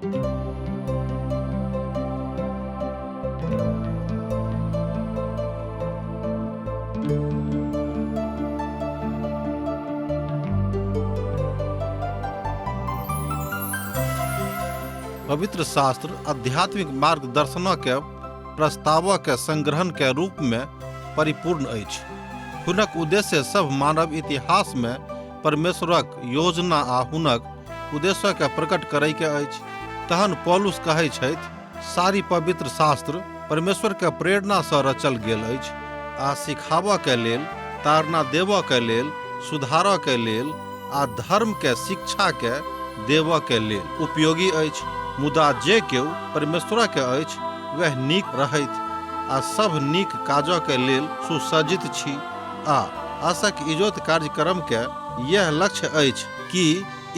पवित्र शास्त्र आध्यात्मिक मार्गदर्शनक प्रस्तावक संग्रहण के रूप में परिपूर्ण अछि। हुनक उद्देश्य सभ मानव इतिहास में परमेश्वरक योजना आ हुनक उद्देश्य के प्रकट करय के अछि। तहन पौलुस कहै छथि, सारी पवित्र शास्त्र परमेश्वर के प्रेरणा सँ रचल गेल अछि आ सिखाबऽ के लेल, ताड़ना देबऽ के लेल, सुधारऽ के लेल आ धर्म के शिक्षा के देबऽ के लेल उपयोगी अछि। मुदा जे केओ परमेश्वर के अछि वएह नीक रहथि आ सभ नीक काजऽ के लेल सुसज्जित छी। आ आशक इजोत कार्यक्रम के यैह लक्ष्य अछि कि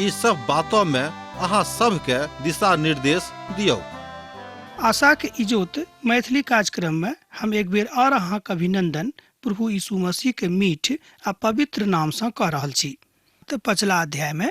ई सभ बातऽ मे अहाँ सभ के दिशा निर्देश दियौक। आशाक इजोत मैथिली कार्यक्रम में हम एक बेर और अहाँक अभिनंदन प्रभु यीशु मसीह के मीठ आ पवित्र नाम सँ कऽ रहल छी। तऽ पछिला अध्याय में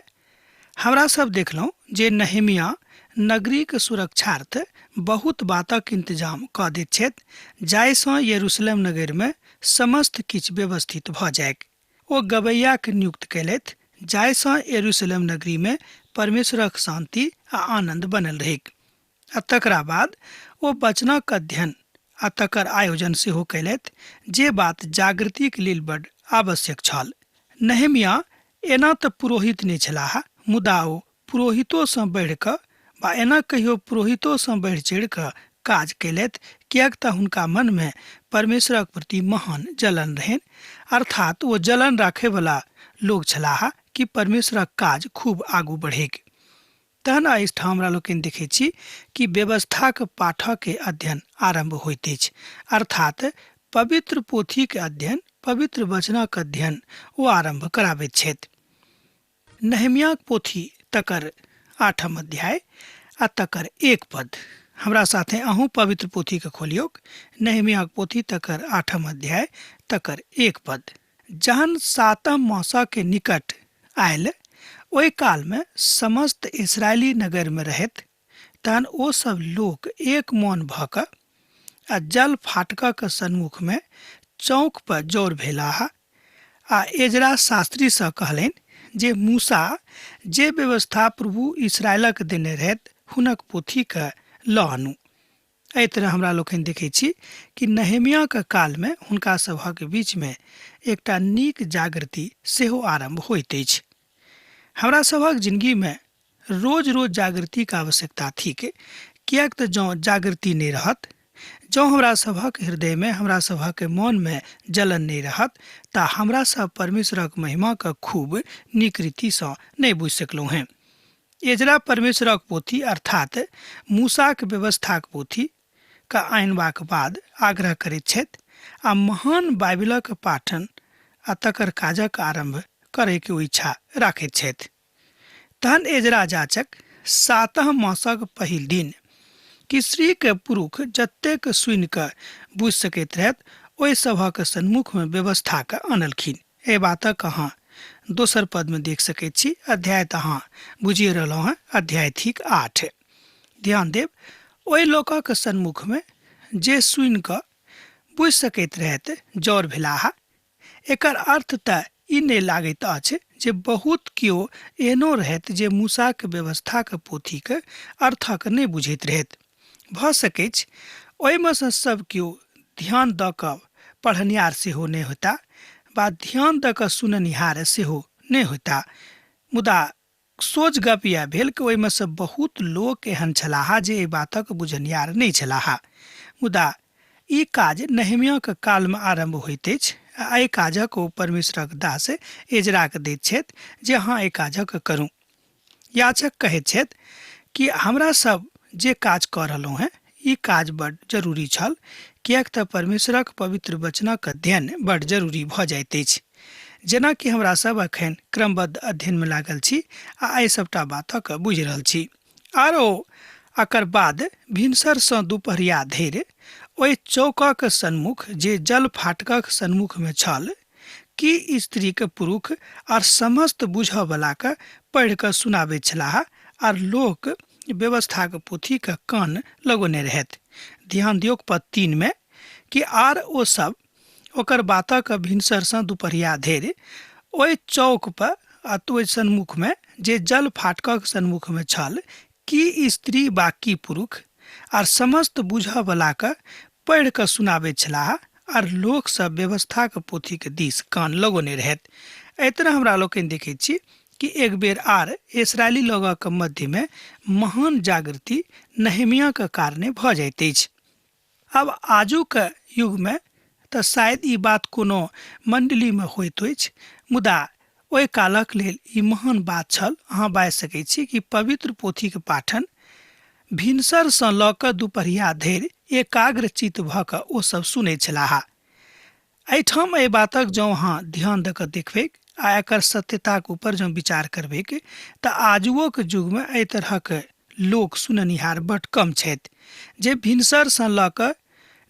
हमरा सब देखलहुँ जे नहेमिया नगरीक सुरक्षार्थ बहुत बातक इंतजाम कऽ दैत छथि जाहिसँ यरूशलेम नगर में समस्त किछु व्यवस्थित भऽ जाइक। ओ गबैयाके नियुक्त कयलथि जाहिसँ यरूशलेम नगरीमे परमेश्वरक शान्ति आ आनन्द बनल रहैक। आ तकरा बाद ओ वचनक अध्ययन आ तकर आयोजन सेहो कयलथि जे बात जागृतिक लेल बड आवश्यक छल। नहेमिया एना तऽ पुरोहित नहि छलाह मुदा ओ पुरोहितोसँ बढ़ि कऽ वा एना कहियो पुरोहितोसँ बढ़ि चढ़ि कऽ काज कयलथि, किएक तँ हुनका मनमे परमेश्वरक प्रति महान जलन रहनि, अर्थात् ओ जलन राखयवला लोक छलाह कि परमेश्वरक काज खूब आगू बढ़ैक। तहन एहिठाम हमरा लोकनि देखैत छी कि व्यवस्थाक पाठके अध्ययन आरम्भ होइत अछि, अर्थात् पवित्र पोथीक अध्ययन, पवित्र वचनक अध्ययन ओ आरम्भ कराबैत छथि। नहेम्याक पोथी तकर आठम अध्याय आ तकर एक पद। हमरा साथे अहूँ पवित्र पोथीके खोलियौक। नहेम्याक पोथी तकर आठम अध्याय तकर एक पद। जहन सातम मासके निकट आयल ओहि कालमे समस्त इस्राएली नगरमे रहैत, तहन ओ सब लोक एक मन भऽ कऽ आ जल फाटकक सन्मुखमे चौक पर जौर भेलाह आ एजरा शास्त्रीसँ कहलनि जे मूसा जे व्यवस्था प्रभु इस्राएलक देने रहथि हुनक पोथीके लऽ आनू। एहि तरह हमरा लोकनि देखै छी कि नहेमियाके कालमे हुनका सभक बीचमे एकटा नीक जागृति सेहो आरम्भ होइत अछि। हमरा सभक जिनगीमे रोज रोज जागृतिके आवश्यकता थिक, किएक तऽ जँ जागृति नहि रहत, जँ हमरा सभक हृदयमे हमरा सभक मोनमे जलन नहि रहत तऽ हमरा सब परमेश्वरक महिमाके खूब नीक रीतिसँ नहि बुझि सकलहुँ हेँ। एजरा परमेश्वरक पोथी अर्थात मूसाक व्यवस्थाक पोथी के आनबाक बाद आग्रह करैत छथि आ महान बाइबिलक पाठन आ तकर काजक आरम्भ करैके ओ इच्छा राखैत छथि। तहन एजरा जाचक सातह मासक पहिल दिन कि स्त्रीके पुरुष जतेक सुनि कऽ बुझि सकैत रहथि ओहि सभक सन्मुखमे व्यवस्थाके आनलखिन। एहि बातक अहाँ दोसर पदमे देख सकैत छी। अध्याय तऽ अहाँ बुझिए रहलहुँ हेँ, अध्याय थिक 8। ध्यान देब, ओहि लोकक सन्मुखमे जे सुनि कऽ बुझि सकैत रहथि जर भेलाह। एकर अर्थ तऽ ई नहि लागैत अछि जे बहुत केओ एहनो रहथि जे मूसाक व्यवस्थाक पोथीक अर्थक नहि बुझैत रहथि। भऽ सकैछ ओहिमे सँ सभ केओ ध्यान दऽ कऽ पढ़निहार सेहो नहि होयता वा ध्यान दऽ कऽ सुननिहार सेहो नहि होयता। मुदा सोझ गप इएह भेल कि ओहिमे सँ बहुत लोक एहन छलाह जे एहि बातक बुझनिहार नहि छलाह। मुदा ई काज नहेम्याक कालमे आरम्भ होइत अछि आ एहि काजक ओ परमेश्वरक दास एजराके दैत छथि जे अहाँ एहि काजक करू। याचक कहैत छथि कि हमरा सब जे काज कऽ रहलहुँ हेँ ई काज बड जरूरी छल, किएक तऽ परमेश्वरक पवित्र वचनक अध्ययन बड जरूरी भऽ जाइत अछि। जेना कि हमरा सब अखन क्रमबद्ध अध्ययन में लागल छी आ एहि सबटा बातक बुझि रहल छी। आरो अकर बाद भिनसर सँ दुपहरिया धरि ओहि चौकक सन्मुख जे जल फाटकक सन्मुख में छल, कि स्त्रीक पुरुष आर समस्त बुझऽ बला के पढ़ि कऽ सुनाबैत छलाह आर लोक व्यवस्थाक पोथीके कान लगौने रहथि। ध्यान दियौक पद 3 में कि आर ओ सब ओकर बातक भिनसरसँ दुपहरिया धरि ओहि चौक पर आ ओहि सन्मुखमे जे जल फाटकक सन्मुखमे छल, की स्त्री बा की पुरुष आर समस्त बुझऽवलाके पढ़ि कऽ सुनाबैत छलाह आर लोकसभ व्यवस्थाक पोथीके दिस कान लगौने रहथि। एहि तरह हमरा लोकनि देखैत छी कि एक बेर आर इसराइली लोगक मध्यमे महान जागृति नहेमियाके कारणे भऽ जाइत अछि। आब आजुक युगमे तऽ शायद ई बात कोनो मण्डलीमे होइत अछि, मुदा ओहि कालक लेल ई महान बात छल। अहाँ बाजि सकै छी कि पवित्र पोथीके पाठन भिनसरसँ लऽ कऽ दुपहरिया धरि एकाग्रचित्त भऽ कऽ ओ सब सुनै छलाह। एहिठाम एहि बातक जँ अहाँ ध्यान दऽ कऽ देखबैक आ एकर सत्यताक ऊपर जँ विचार करबैक तऽ आजुओक युगमे एहि तरहक लोक सुननिहार बड कम छथि जे भिनसरसँ लऽ कऽ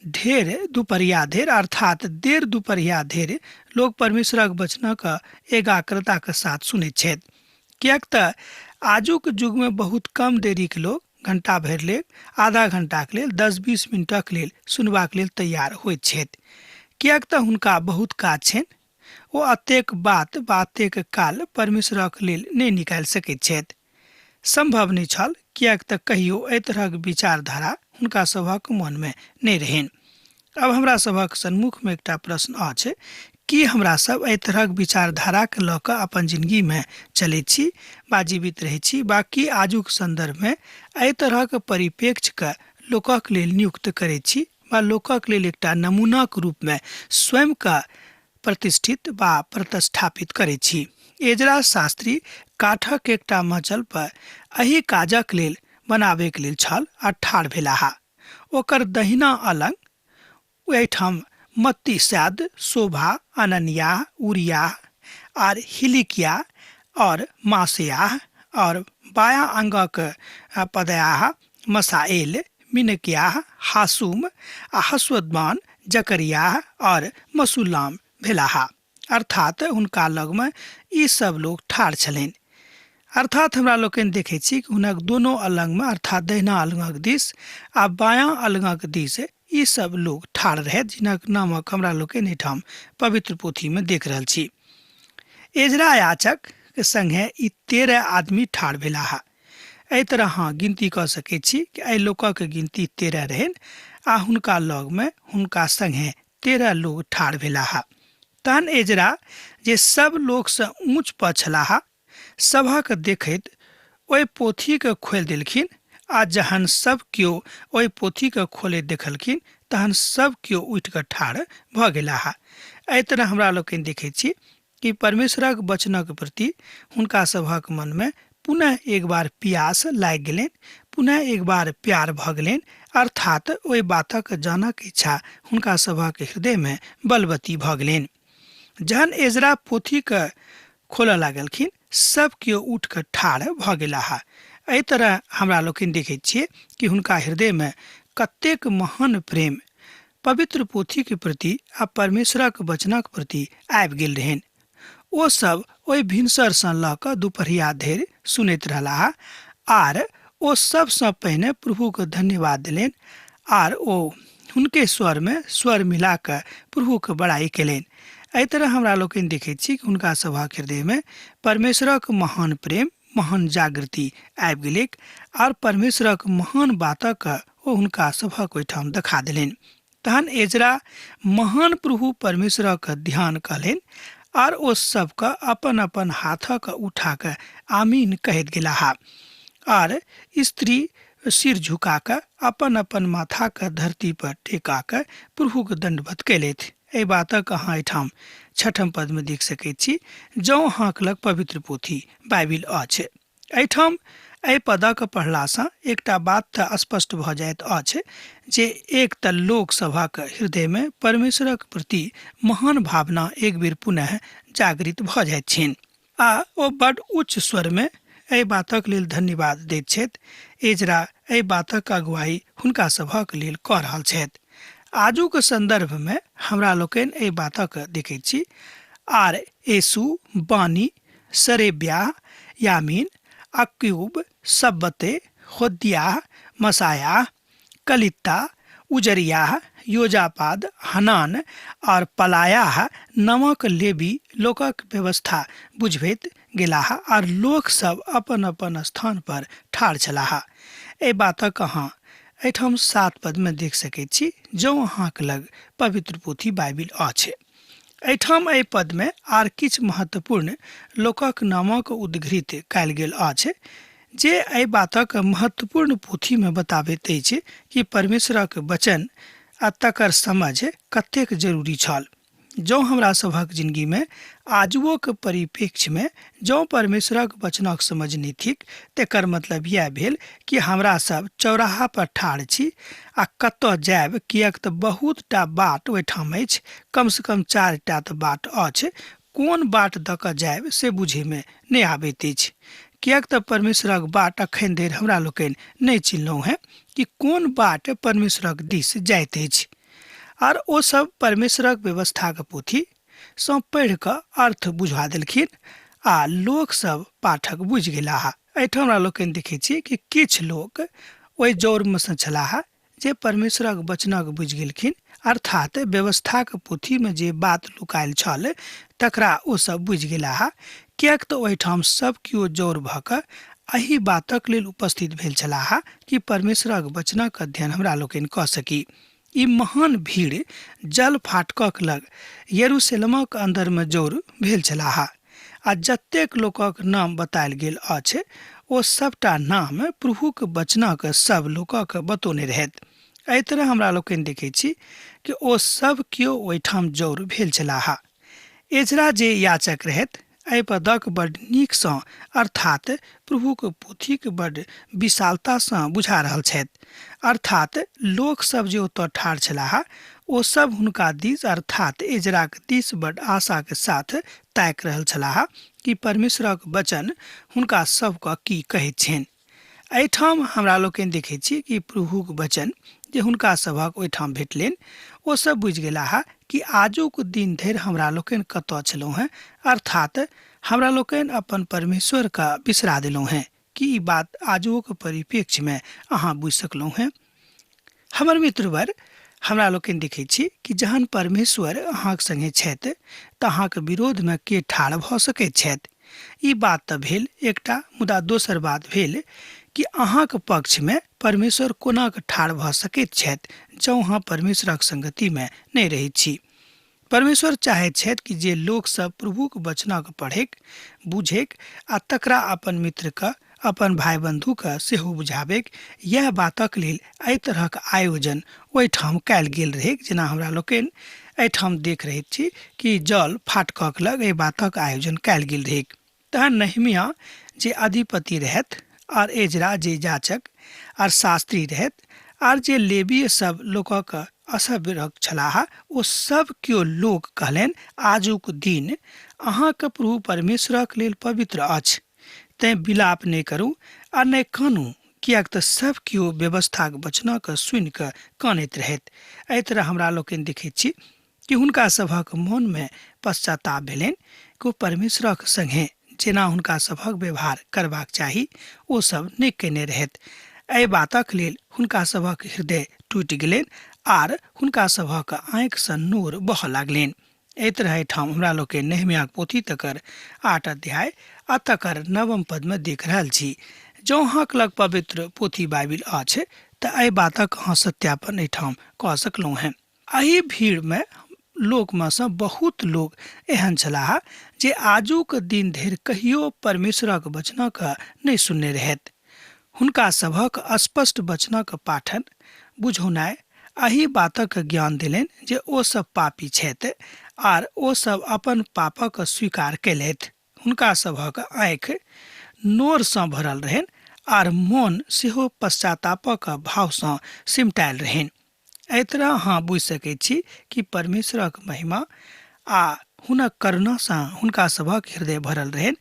ढेर दुपहरिया धरि अर्थात देर दुपहरिया धरि लोक परमेश्वरक वचनक एकाग्रताक साथ सुनैत छथि। किएक तऽ आजुक युगमे बहुत कम देरीके लोक घंटा भरि लेल, आधा घंटाके लेल, 10-20 मिनटक लेल सुनबाक लेल तैयार होइत छथि। किएक तऽ हुनका बहुत काज छनि, ओ अतेक बात वा अतेक काल परमेश्वरक लेल नहि निकालि सकैत छथि। सम्भव नहि छल, किएक तऽ कहियो एहि तरहक विचारधारा हुनका सभक मनमे नहि रहनि। अब हमरा सभक सन्मुखमे एकटा प्रश्न अछि, की हमरा सब एहि तरहक विचारधाराके लऽ कऽ अपन जिनगीमे चलैत छी बा जीवित रहै छी, बा की आजुक सन्दर्भमे एहि तरहक परिप्रेक्ष्यके लोकक लेल नियुक्त करैत छी बा लोकक लेल एकटा नमूनाक रूपमे स्वयंके प्रतिष्ठित बा प्रतिष्ठापित करैत छी? एजरा शास्त्री काठक एकटा मचल पर एहि काजक लेल बनाबैके लेल छल आ ठाढ़ भेलाह। ओकर दहिना अलग ओहिठाम मत्ती सैद, शोभा, अननियाह, उरियाह आर हिलिकिया और मासयाह और बायां अंगक पदयाह, मसाएल, मिनकियाह, हासूम आ हस्वद्मान, जकरियाह और मसुल्लाम भेलाह। अर्थात हुनका लगमे ई सब लोग ठाढ़ छलनि। अर्थात हमरा लोकनि देखै छी कि हुनक दोनो अलंगमे अर्थात दहिना अलंगक दिस आ बायां अलंगक दिस ई सब लोग ठाढ़ रहथि, जिनक नामक हमरा लोकनि एहिठाम पवित्र पोथीमे देख रहल छी। एजरा याचक के संगे ई 13 आदमी ठाढ़ भेलाह। एहि तरह अहाँ गिनती कऽ सकै छी कि एहि लोकक गिनती 13 रहनि आ हुनका लगमे हुनका संगे 13 लोग ठाढ़ भेलाह। तहन एजरा जे सब लोकसँ ऊँच पर छलाह सभक देखैत ओहि पोथीके खोलि देलखिन आ जहन सब केओ ओहि पोथीके खोलैत देखलखिन तहन सब केओ उठि कऽ ठाढ़ भऽ गेलाह। एहि तरह हमरा लोकनि देखैत छी कि परमेश्वरक वचनक प्रति हुनका सभक मनमे पुनः एक बार प्यास लागि गेलनि, पुनः एक बार प्यार भऽ गेलनि, अर्थात ओहि बातक जानक इच्छा हुनका सभक हृदयमे बलवती भऽ गेलनि। जहन एजरा पोथीके खोलऽ लागलखिन सब केओ उठि कऽ ठाढ़ भऽ गेलाह। एहि तरह हमरा लोकनि देखैत छियै कि हुनका हृदयमे कतेक महान प्रेम पवित्र पोथीके प्रति आ परमेश्वरक वचनक प्रति आबि गेल रहनि। ओ सब ओहि भिनसरसँ लऽ कऽ दुपहरिया धरि सुनैत रहलाह आर ओ सबसँ पहिने प्रभुके धन्यवाद देलनि आर ओ हुनके स्वरमे स्वर मिला कऽ प्रभुके बड़ाइ केलनि। एहि तरह हमरा लोकनि देखैत छी कि हुनका सभक हृदयमे परमेश्वरक महान प्रेम, महान जागृति आबि गेलैक आर परमेश्वरक महान बातक ओ हुनका सभक ओहिठाम देखा देलनि। तहन एजरा महान प्रभु परमेश्वरक ध्यान कहलनि आर ओ सबके अपन अपन हाथक उठा कऽ आमीन कहैत गेलाह आर स्त्री सिर झुका कऽ अपन अपन माथाके धरती पर टेका कऽ प्रभुके दण्डवत कयलथि। एहि बातक अहाँ एहिठाम छठम पदमे देख सकैत छी, जँ अहाँक लग पवित्र पोथी बाइबिल अछि। एहिठाम एहि पदक पढ़लासँ एकटा बात तऽ स्पष्ट भऽ जाइत अछि जे एक तऽ लोक सभक हृदयमे परमेश्वरक प्रति महान भावना एक बेर पुनः जागृत भऽ जाइत छनि आ ओ बड उच्च स्वरमे एहि बातक लेल धन्यवाद दैत छथि। एजरा एहि बातक अगुवाई हुनका सभक लेल कऽ रहल छथि। आजुक सन्दर्भमे हमरा लोकनि एहि बातक देखैत छी आर येशू, बानी, सरेब्या, यामीन, अक्यूब, सब्बते, होद्याह, मसाया, कलित्ता, उजरियाह, योजापाद, हनान और पलायाह नामक लेबी लोकक व्यवस्था बुझबैत गेलाह आर लोक सब अपन अपन स्थान पर ठाढ़ छलाह। एहि बातक अहाँ एहिठाम 7 पद में देख सकैत छी, जँ अहाँक लग पवित्र पोथी बाइबिल अछि। एहिठाम एहि पद में आर किछु महत्वपूर्ण लोकक नामक उद्घृत कयल गेल अछि, जे एहि बातक महत्वपूर्ण पोथी में बताबैत अछि कि परमेश्वरक वचन आ तकर समझ कतेक जरूरी छल। जँ हमरा सभक जिंदगी में आजुओक परिप्रेक्ष्य में जँ परमेश्वरक वचनक समझ नहि थिक, तेकर मतलब इएह भेल कि हमरा सब चौराहा पर ठाढ़ छी आ कतऽ जायब, किएक तऽ बहुत टा बाट ओहिठाम अछि, कम से कम 4 टा तऽ बाट अछि, कोन बाट दऽ कऽ जायब से बुझैमे नहि आबैत अछि, किएक तऽ परमेश्वरक बाट अखन धरि हमरा लोकनि नहि चिन्हलहुँ हेँ कि कोन बाट परमेश्वरक दिस जाइत अछि। आर ओ सब परमेश्वरक व्यवस्थाक पोथी सँ पढ़ि कऽ अर्थ बुझा देलखिन आ लोक सब पाठक बुझि गेलाह। एहिठाम हमरा लोकनि देखै छी कि किछु लोक ओहि जौरमे सँ छलाह जे परमेश्वरक वचनक बुझि गेलखिन, अर्थात व्यवस्थाक पोथीमे जे बात लुकायल छल तकरा ओ सब बुझि गेलाह, किएक तऽ ओहिठाम सब केओ जौर भऽ कऽ एहि बातक लेल उपस्थित भेल छलाह कि परमेश्वरक वचनक अध्ययन हमरा लोकनि कऽ सकी। ई महान भीड़ जल फाटकक लग यरूशलेमक अंदर में जौर भेल छलाह आ जतेक लोकक नाम बतायल गेल अछि ओ सबटा नाम प्रभुक वचनक सब लोकक बतौने रहैत। एहि तरह हमरा लोकनि देखै छी कि ओ सब केओ ओहिठाम जौर भेल छलाह। एजरा जे याचक रहैत एहि पदक बड नीकसँ अर्थात प्रभुक पोथीक बड विशालतासँ बुझा रहल छथि। अर्थात लोक सब जे ओतऽ ठाढ़ छलाह ओ सब हुनका दिस अर्थात एजराक दिस बड आशाक साथ ताकि रहल छलाह कि परमेश्वरक वचन हुनका सबके की कहैत छनि। एहिठाम हमरा लोकनि देखै छी कि प्रभुक वचन जे हुनका सभक ओहिठाम भेटलनि ओ सब बुझि गेलाह कि आजुक दिन धरि हमरा लोकनि कतऽ छलहुँ हेँ, अर्थात हमरा लोकनि अपन परमेश्वरके बिसरा देलहुँ हेँ। कि ई बात आजुक परिप्रेक्ष्यमे अहाँ बुझि सकलहुँ हेँ? हमर मित्रवर, हमरा लोकनि देखै छी कि जहन परमेश्वर अहाँक संगे छथि तऽ अहाँक विरोधमे के ठाढ़ भऽ सकैत छथि? ई बात तऽ भेल एकटा, मुदा दोसर बात भेल कि अहाँक पक्षमे परमेश्वर कोना कऽ ठाढ़ भऽ सकैत छथि जँ अहाँ परमेश्वरक संगतिमे नहि रहैत छी? परमेश्वर चाहैत छथि कि जे लोक सब प्रभुक वचनक पढ़ैक, बुझैक आ तकरा अपन मित्रके, अपन भाई बंधुके सेहो बुझाबैक। यैह बातक लेल एहि तरहक आयोजन ओहिठाम कयल गेल रहैक, जेना हमरा लोकनि एहिठाम देख रहैत छी कि जल फाटकक लग एहि बातक आयोजन कयल गेल रहैक। तहन नहेम्याह जे अधिपति रहथि आर एजरा जे याचक आर शास्त्री रहथि आर जे लेवीय सब लोकक असभ्यक छलाह ओ सब केओ लोक कहलनि, आजुक दिन अहाँके प्रभु परमेश्वरक लेल पवित्र अछि, तेँ विलाप नहि करू आ नहि कानू, किएक तऽ सब केओ व्यवस्थाक वचनक सुनि कऽ कानैत रहथि। एहि तरह हमरा लोकनि देखैत छी कि हुनका सभक मोनमे पश्चाताप भेलनि कि ओ परमेश्वरक संगे जेना हुनका सभक व्यवहार करबाक चाही ओ सब नहि कयने रहथि। एहि बातक लेल हुनका सभक हृदय टूटि गेलनि आर हुनका सभक आँखिसँ नोर बहऽ लागलनि। एहि तरह एहिठाम हमरा लोकनि नहेम्याहक पोथी तकर 8 अध्याय आ तकर 9 पदमे देख रहल छी। जँ अहाँक लग पवित्र पोथी बाइबिल अछि तऽ एहि बातक अहाँ सत्यापन एहिठाम कऽ सकलहुँ हेँ। एहि भीड़मे लोकमे सँ बहुत लोक एहन छलाह जे आजुक दिन धरि कहियो परमेश्वरक वचनक नहि सुनने रहथि। हुनका सभक स्पष्ट वचनक पाठन बुझौनाइ एहि बातक ज्ञान देलनि जे ओ सब पापी छथि आर ओ सब अपन पापक स्वीकार कयलथि। हुनका सभक आँखि नोरसँ भरल रहनि आर मोन सेहो पश्चातापक भावसँ सिमटायल रहनि। एहि तरह अहाँ बुझि सकैत छी कि परमेश्वरक महिमा आ हुनक करुणासँ हुनका सभक हृदय भरल रहनि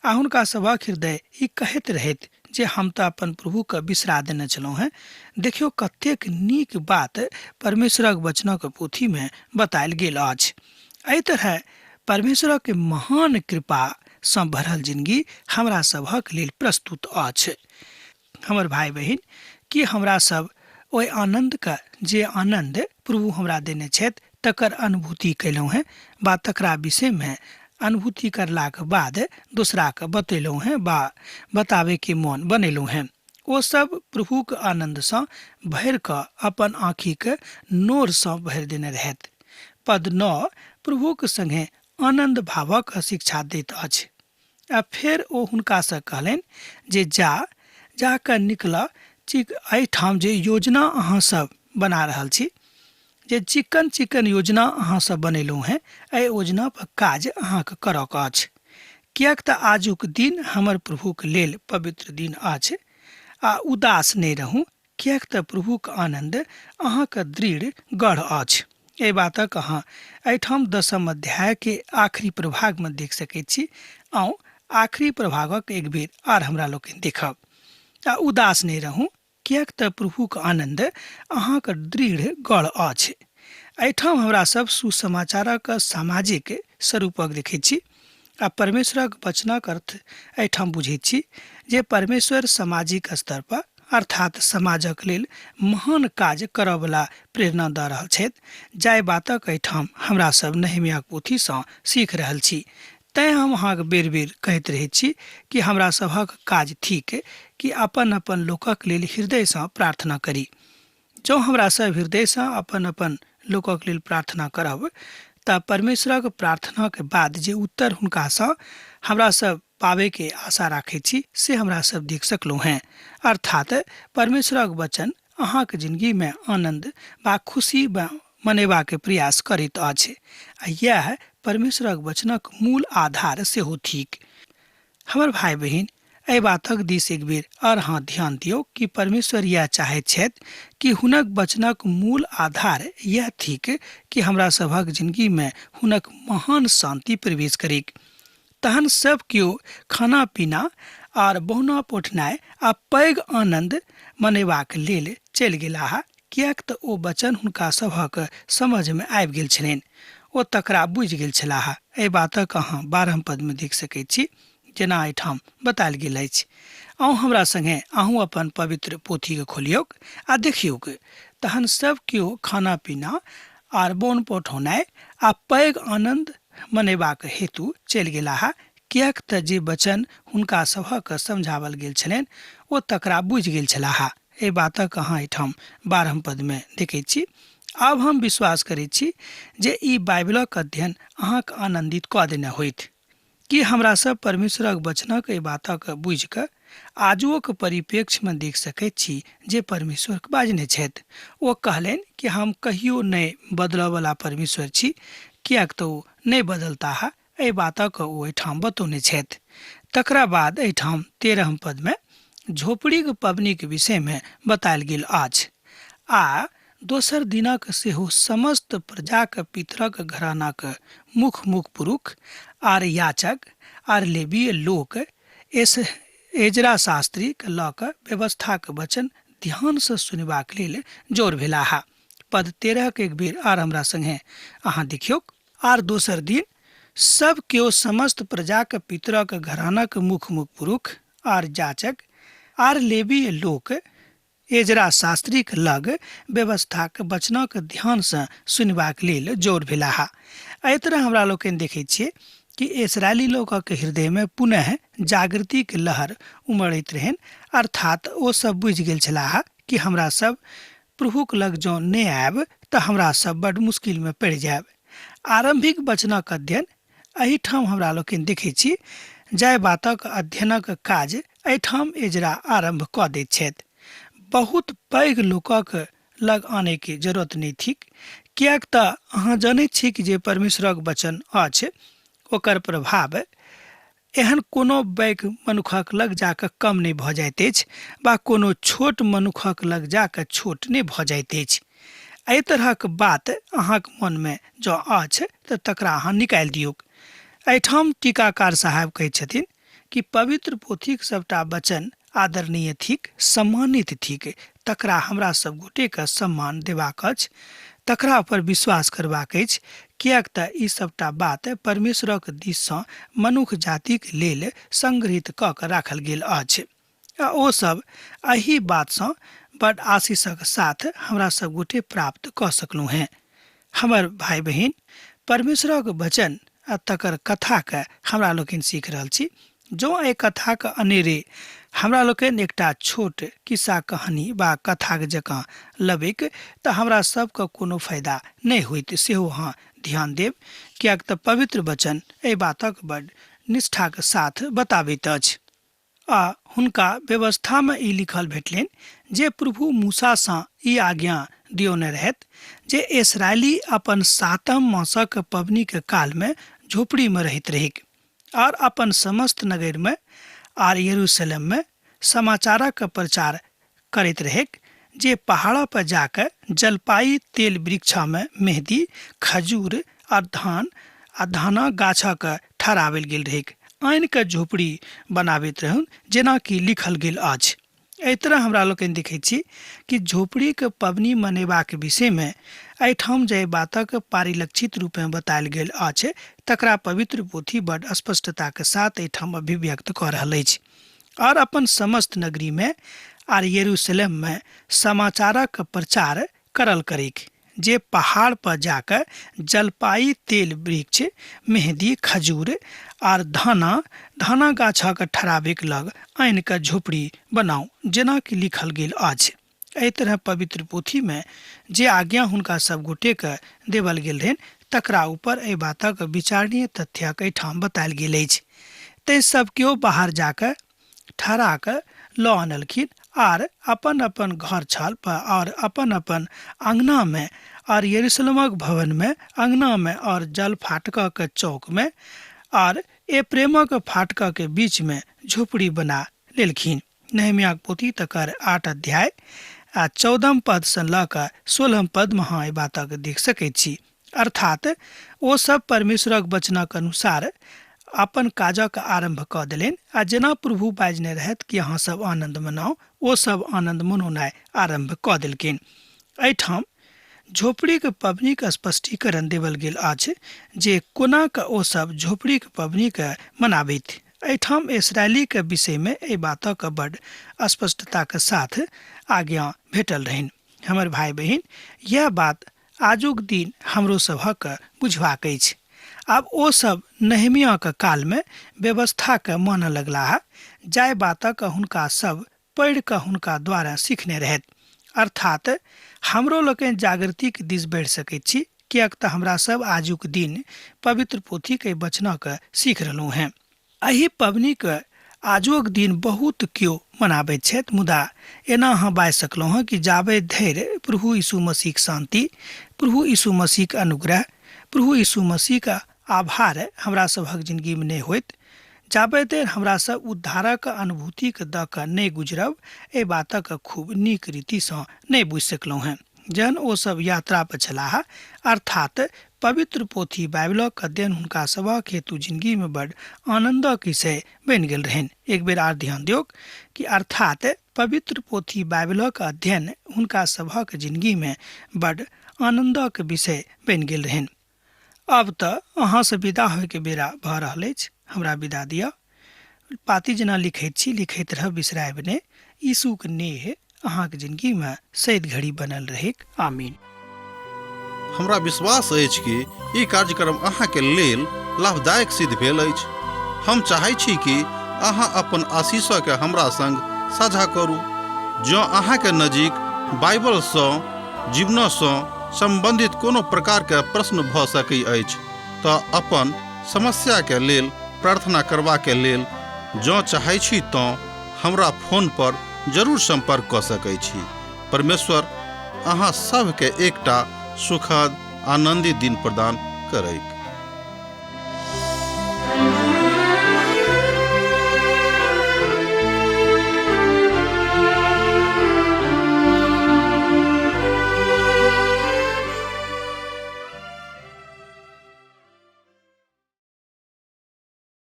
आ हुनका सभक हृदय ई कहैत रहैत जे हम तऽ अपन प्रभुके बिसरा देने छलहुँ हेँ। देखियौ कतेक नीक बात परमेश्वरक वचनक पोथीमे बतायल गेल अछि। एहि तरह परमेश्वरक महान कृपासँ भरल जिंदगी हमरा सभक लेल प्रस्तुत अछि। हमर भाई बहिन, कि हमरा सब ओहि आनन्दके जे आनन्द प्रभु हमरा देने छथि तकर अनुभूति कयलहुँ हेँ बा तकरा विषयमे अनुभूति करलाके बाद दोसराके बतेलहुँ हेँ बा बताबैके मोन बनेलहुँ हेँ? ओ सब प्रभुके आनन्दसँ भरि कऽ अपन आँखिके नोरसँ भरि देने रहथि। पद 9 प्रभुक संगे आनन्द भावक शिक्षा दैत अछि। आ फेर ओ हुनकासँ कहलनि जे जा जा कऽ निकल, एहिठाम जे योजना अहाँ सब बना रहल छी, जे चिकन चिकन योजना अहाँ सब बनेलहुँ हेँ, एहि योजना पर काज अहाँके करऽ के अछि, किएक तऽ आजुक दिन हमर प्रभुक लेल पवित्र दिन अछि। आ उदास नहि रहू, किएक तऽ प्रभुक आनन्द अहाँके दृढ़ गढ़ अछि। एहि बातक अहाँ एहिठाम 10 अध्याय के आखिरी प्रभागमे देख सकैत छी। आउ आखिरी प्रभागक एक बेर आर हमरा लोकनि देखब। आ उदास नहि रहू, किएक तऽ प्रभुक आनन्द अहाँके दृढ़ गढ़ अछि। एहिठाम हमरा सब सुसमाचारक सामाजिक स्वरूपक देखैत छी आ परमेश्वरक वचनक अर्थ एहिठाम बुझैत छी जे परमेश्वर सामाजिक स्तर पर अर्थात समाजक लेल महान काज करऽवला प्रेरणा दऽ रहल छथि, जाहि बातक एहिठाम हमरा सब नहेम्याक पोथीसँ सीख रहल छी। तैँ हम अहाँके बेर बेर कहैत रहैत छी कि हमरा सभक काज थिक कि अपन अपन लोकक लेल हृदयसँ प्रार्थना करी। जँ हमरा सब हृदयसँ अपन अपन लोकक लेल प्रार्थना करब तऽ परमेश्वरक प्रार्थनाके बाद जे उत्तर हुनकासँ हमरा सब पाबैके आशा राखै छी से हमरा सब देख सकलहुँ हेँ। अर्थात परमेश्वरक वचन अहाँके जिंदगीमे आनन्द बा खुशी मनेबाक प्रयास करैत अछि आ इएह परमेश्वरक वचनक मूल आधार सेहो थिक। हमर भाई बहिन, एहि बातक दिस एक बेर और अहाँ ध्यान दियौ कि परमेश्वर इएह चाहैत छथि कि हुनक वचनक मूल आधार इएह थिक कि हमरा सभक जिंदगीमे हुनक महान शांति प्रवेश करिक। तहन सब केओ खाना पीना आर बहुना पोठनाइ आ पैघ आनन्द मनेबाक लेल चलि गेलाह, किएक तऽ ओ वचन हुनका सभक समझमे आबि गेल छलनि, ओ तकरा बुझि गेल छलाह। एहि बातक अहाँ 12 पदमे देख सकैत छी, जेना एहिठाम बतायल गेल अछि। अहूँ हमरा संगे अहूँ अपन पवित्र पोथीके खोलियौक आ देखियौक। तहन सब केओ खाना पीना आर बोन पठौनाइ आ पैघ आनन्द मनेबाक हेतु चलि गेलाह, किएक तऽ जे वचन हुनका सभक समझाओल गेल छलनि ओ तकरा बुझि गेल छलाह। एहि बातक अहाँ एहिठाम 12 पदमे देखैत छी। आब हम विश्वास करैत छी जे ई बाइबलक अध्ययन अहाँके आनन्दित कऽ देने होइत। कि हमरा सब परमेश्वरक वचनक एहि बातक बुझि कऽ आजुओक परिप्रेक्ष्यमे देख सकैत छी जे परमेश्वर बाजने छथि। ओ कहलनि कि हम कहियो नहि बदलऽवला परमेश्वर छी, किएक तऽ ओ नहि बदलताह। एहि बातक ओ एहिठाम बतौने छथि। तकरा बाद एहिठाम 13 पदमे झोपड़ीक पबनीक विषयमे बतायल गेल अछि। आ दोसर दिनक सेहो समस्त प्रजाक पितरक घरानाक मुख मुख पुरुष आर याचक आर लेवीय लोक एजरा शास्त्रीके लऽ कऽ व्यवस्थाक वचन ध्यानसँ सुनबाक लेल जोर भेलाह। पद 13 के एक बेर आर हमरा संगे अहाँ देखियौक। आर दोसर दिन सब केओ समस्त प्रजाक पितरक घरानाक मुख मुख पुरुष आर याचक आर लेवीय लोक एजरा शास्त्रीक लग व्यवस्थाक वचनक ध्यानसँ सुनबाक लेल जोर भेलाह। एहि तरह हमरा लोकनि देखैत छियै कि इसराइली लोकक हृदयमे पुनः जागृतिक लहर उमड़ैत रहनि। अर्थात ओ सब बुझि गेल छलाह कि हमरा सब प्रभुक लग जँ नहि आयब तऽ हमरा सब बड मुश्किलमे पड़ि जायब। आरम्भिक वचनक अध्ययन एहिठाम हमरा लोकनि देखैत छी, जाहि बातक अध्ययनक काज एहिठाम एजरा आरम्भ कऽ दैत छथि। बहुत पैघ लोकक लग आनैके जरूरत नहि थिक, किएक तऽ अहाँ जनैत छी कि जे परमेश्वरक वचन अछि ओकर प्रभाव एहन कोनो पैघ मनुखक लग जाकऽ कम नहि भऽ जाइत अछि वा कोनो छोट मनुखक लग जाकऽ छोट नहि भऽ जाइत अछि। एहि तरहक बात अहाँक मनमे जँ अछि तऽ तकरा अहाँ निकालि दियौक। एहिठाम टीकाकार साहेब कहैत छथिन कि पवित्र पोथीक सबटा वचन आदरणीय थिक, सम्मानित थिक, तकरा हमरा सब गोटेके सम्मान देबाक अछि, तकरा पर विश्वास करबाक अछि, किएक तऽ ई सबटा बात परमेश्वरक दिससँ मनुख जातिक लेल संग्रहित कऽ कऽ राखल गेल अछि। आ ओ सब एहि बातसँ बड आशीषक साथ हमरा सब गोटे प्राप्त कऽ सकलहुँ हेँ। हमर भाय बहिन, परमेश्वरक वचन आ तकर कथाके हमरा लोकनि सीख रहल छी। जँ एहि कथाके अनेरे हमरा लोकनि एकटा छोट किस्सा कहानी वा कथाक जकाँ लेबैक तऽ हमरा सबके कोनो फायदा नहि होइत, सेहो अहाँ ध्यान देब, किएक तऽ पवित्र वचन एहि बातक बड निष्ठाक साथ बताबैत अछि। आ हुनका व्यवस्था मे ई लिखल भेटलनि जे प्रभु मूसा सँ ई आज्ञा दियौने रहथि जे इस्राएली अपन सातम मासक पबनीक काल मे झोपड़ी मे रहैत रहैक और अपन समस्त नगर मे आर यरूशलेम मे समाचारक प्रचार करैत रहैक जे पहाड़ पर जाकऽ जलपाई तेल वृक्षमे मेहदी, खजूर आ धान आ धानक गाछक ठहराओल गेल रहैक आनि कऽ झोपड़ी बनाबैत रहनि जेनाकि लिखल गेल अछि। एहि तरह हमरा लोकनि देखैत छी कि झोपड़ीक पबनी मनेबाक विषयमे एहिठाम जाहि बातक पारिलक्षित रूपेँ बतायल गेल अछि तकरा पवित्र पोथी बड स्पष्टताक साथ एहिठाम अभिव्यक्त कऽ रहल अछि। और अपन समस्त नगरी में आर यरूशलेम में समाचारक प्रचार करल करिक जे पहाड़ पर जाकर जलपाई तेल वृक्ष, मेहदी, खजूर आर धाना धाना गाछक ठराबिक लग आनि कऽ झोपड़ी बनाउ जेना कि लिखल गेल अछि। एहि तरह पवित्र पोथीमे जे आज्ञा हुनका सब गोटेके देवल गेल रहनि तकरा ऊपर एहि बातक विचारणीय तथ्यक एहिठाम बतायल गेल अछि। तैं सब केओ बाहर जाकऽ ठहरा कऽ लऽ अनलखिन आर अपन अपन घर छल और अपन अपन अंगनामे और यरूशलेमक भवनमे अंगनामे और जल फाटकक चौकमे और एप्रेमक फाटकक बीचमे झोपड़ी बना लेलखिन। नहेम्याक पोथी तकर 8 अध्याय आ 14 पदसँ लऽ कऽ 16 पदमे अहाँ एहि बातक देख सकैत छी। अर्थात ओ सब परमेश्वरक वचनक अनुसार अपन काजक आरम्भ कऽ देलनि आ जेना प्रभु बाजने रहथि कि अहाँ सब आनन्द मनाउ, ओ सब आनन्द मनौनाइ आरम्भ कऽ देलखिन। एहिठाम झोपड़ीक पबनीक स्पष्टीकरण देवल गेल अछि जे कोना कऽ ओ सब झोपड़ीक पबनीके मनाबैत। एहिठाम इसराइलीके विषयमे एहि बातक बड स्पष्टताक साथ आज्ञा भेटल रहनि। हमर भाय बहिन, यैह बात आजुक दिन हमरो सभक बुझबाक अछि। आब ओ सब नहेम्याक कालमे व्यवस्थाके मानऽ लगलाह, जाहि बातक हुनका सब पढ़ि कऽ हुनका द्वारा सीखने रहथि। अर्थात हमरो लोकनि जागृतिक दिस बढ़ि सकैत छी, किएक तऽ हमरा सब आजुक दिन पवित्र पोथीक एहि वचनक सीख रहलहुँ हेँ। एहि पबनीक आजुक दिन बहुत केओ मनाबैत छथि, मुदा एना अहाँ बाजि सकलहुँ हेँ कि जाबे धरि प्रभु यीशु मसीहक शान्ति, प्रभु यीशु मसीहक अनुग्रह, प्रभु यीशु मसीहक आभार हमरा सभक जिनगीमे नहि होइत, जाबे धरि हमरा सब उद्धारक अनुभूतिक दऽ कऽ नहि गुजरब, एहि बातक खूब नीक रीतिसँ नहि बुझि सकलहुँ हेँ। जहन ओ सब यात्रा पर छलाह, अर्थात पवित्र पोथी बाइबलक अध्ययन हुनका सभक हेतु जिनगी में बड आनंदक विषय बनि गेल रहनि। एक बेर आर ध्यान दियौक कि अर्थात पवित्र पोथी बाइबलक अध्ययन हुनका सभक जिनगी में बड आनंदक विषय बनि गेल रहनि। आब तऽ अहाँसँ विदा होइके बेरा भऽ रहल अछि, हमरा विदा दिअ। पाती जेना लिखैत छी लिखैत रहब, बिसरायब नहि। यीशुक नेह अहाँक जिनगीमे सैद घड़ी बनल रहैक। आमीन। हमरा विश्वास अछि कि ई कार्यक्रम अहाँके लेल लाभदायक सिद्ध भेल अछि। हम चाहै छी कि अहाँ अपन आशीषके हमरा संग साझा करू। जँ अहाँके नजीक बाइबलसँ जीवनसँ सम्बन्धित कोनो प्रकारके प्रश्न भऽ सकै अछि तऽ अपन समस्याके लेल प्रार्थना करबाके लेल जँ चाहै छी तँ हमरा फोन पर जरूर सम्पर्क कऽ सकै छी। परमेश्वर अहाँ सभके एकटा सुखद आनन्दित दिन प्रदान करैक।